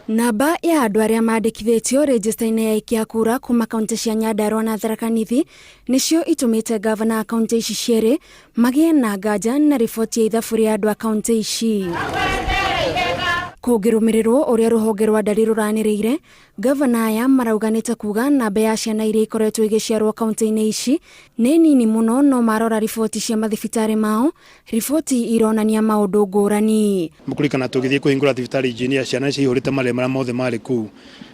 Namba ya andũ arĩa mandĩkithĩtio rĩnjĩsta-inĩ ya aikia a kura kuma kaunti cia Nyandarua na Tharaka Nithi nĩcio itũmĩte ngavana a kaunti ici cierĩ magĩe na nganja na riboti ya ithabu rĩa andũ a kaunti ici. Kũngĩrũmĩrĩrwo ũrĩa rũhonge rwa ndari rũranĩrĩire, ngavana aya marauga nĩ ta kuga namba ya ciana iria ikoretwo igĩciarwo kaunti-inĩ ici nĩ nini mũno no marora riboti cia mathibitarĩ mao Riboti ironania maũndũ ngũrani. Mũkũririkana tũgĩthiĩ kũhingũra thibitarĩ Engineer, ciana nĩ ciaihũrĩte marĩa marĩa mothe marĩ kũu.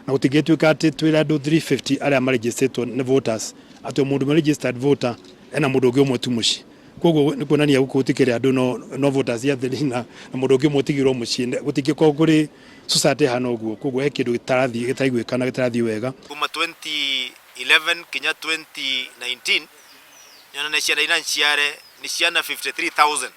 Na gũtingĩtuĩka atĩ twĩre andũ 350 arĩa marĩnjĩstĩtwo nĩ voters, atĩ o mũndũ ũmwe registered voter ena mũndũ ũngĩ ũmwe tu mũciĩ. Koguo nĩ kuonania gũkũ gũtikĩrĩ andũ no, no voters atheri na, na mũndũ ũngĩ ũmwe ũtigirwo mũciĩ. Gũtingĩkorwo kũrĩ society ĩhana ũguo. Koguo he kĩndũ gĩtarathiĩ, gĩtaraiguĩka na gĩtarathiĩ wega. Kuma 2011 kinya 2019 nyonane ciana ira nchiare ni ciana 53,000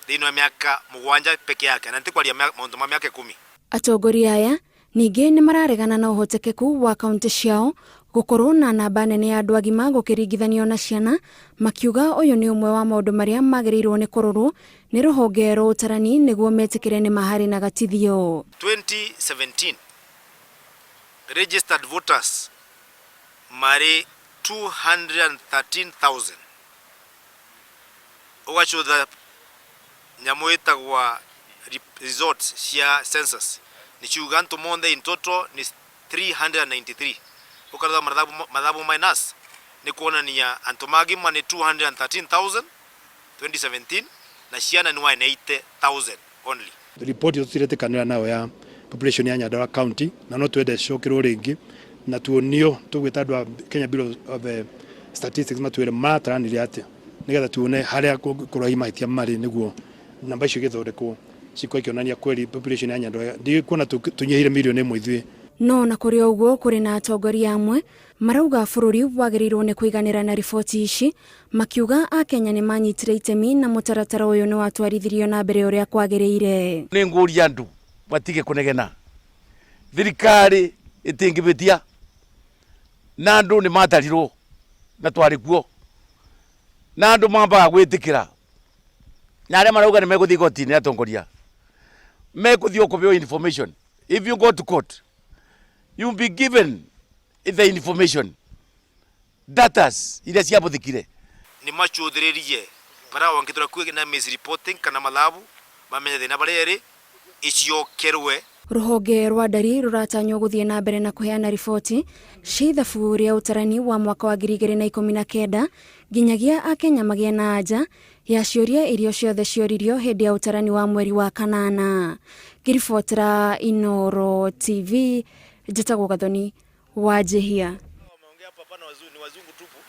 thĩinĩ wa mĩaka mũgwanja peke yake na ntikwaria maũndũ ma mĩaka ikũmi. Atongoria aya ningĩ nĩmararegana na ũhotekeku wa kauntĩ ciao gũkorwo na namba nene ya andũ agima gũkĩringithanio na ciana, makiuga ũyũ nĩ ũmwe wa maũndũ marĩa magĩrĩirwo nĩ kũrorwo nĩ rũhonge rwa ũtarani nĩguo metĩkĩre nĩma harĩ na gatithio. 2017 registered voters marĩ 213,000 ũgacũtha nyamũ ĩtagwa results cia census nĩ ciuga antũ monthe in total nĩ 393 ũkarora mathabu, mathabu minus nĩ kuonania antũ magima nĩ 213,000 2017 na ciana nĩ 180,000 only. Report ĩyo tũtiretĩkanĩra nayo ya population ya Nyandarua County na no twende ĩcokerwo rĩngĩ na tuonio tũgwĩta andũ a Kenya Bureau of eh, Statistics matwĩre marataranire atĩa nĩgetha tuone harĩa kũngĩkorwo hihi mahĩtia marĩ nĩguo namba icio igĩthondekwo cikorwo ikĩonania kweli population ya Nyandarua ndikuona tũnyihĩire mirioni ĩmwe ithuĩ. No ona kũrĩ o ũguo kũrĩ na atongoria amwe marauga bũrũri wagĩrĩirwo nĩ kũiganĩra na riboti ici makiuga akenya nĩ manyitire itemi na mũtaratara ũyũ nĩ watwarithirio na mbere ũrĩa kwagĩrĩire. Nĩ ngũria andũ matige kũnegena, thirikari ĩtingĩbĩtia na andũ nĩ matarirwo na twarĩ kuo na andũ mambaga gwĩtĩkĩra na arĩa marauga nĩ megũthiĩ igoti-inĩ atongoria mekũthiĩ o kũbeo information. If you go to court you be given the information datas iria ciabũthĩkire. Nĩ macũthĩrĩrie bara wangĩtũra kwĩ na misreporting kana mathabu mamenye thĩna barĩa ĩrĩ ĩcokerwe. Rũhonge rwa ndari rũratanywo gũthiĩ na mbere na kũheana riboti cia ithabu rĩa ũtarani wa mwaka wa 2019 nginyagia Akenya magĩe na anja ya ciũria iria ciothe cioririo hĩndĩ ya ũtarani wa mweri wa kanana. Ngĩribotera Inooro TV, njĩtagwo Gathoni Wanjihia.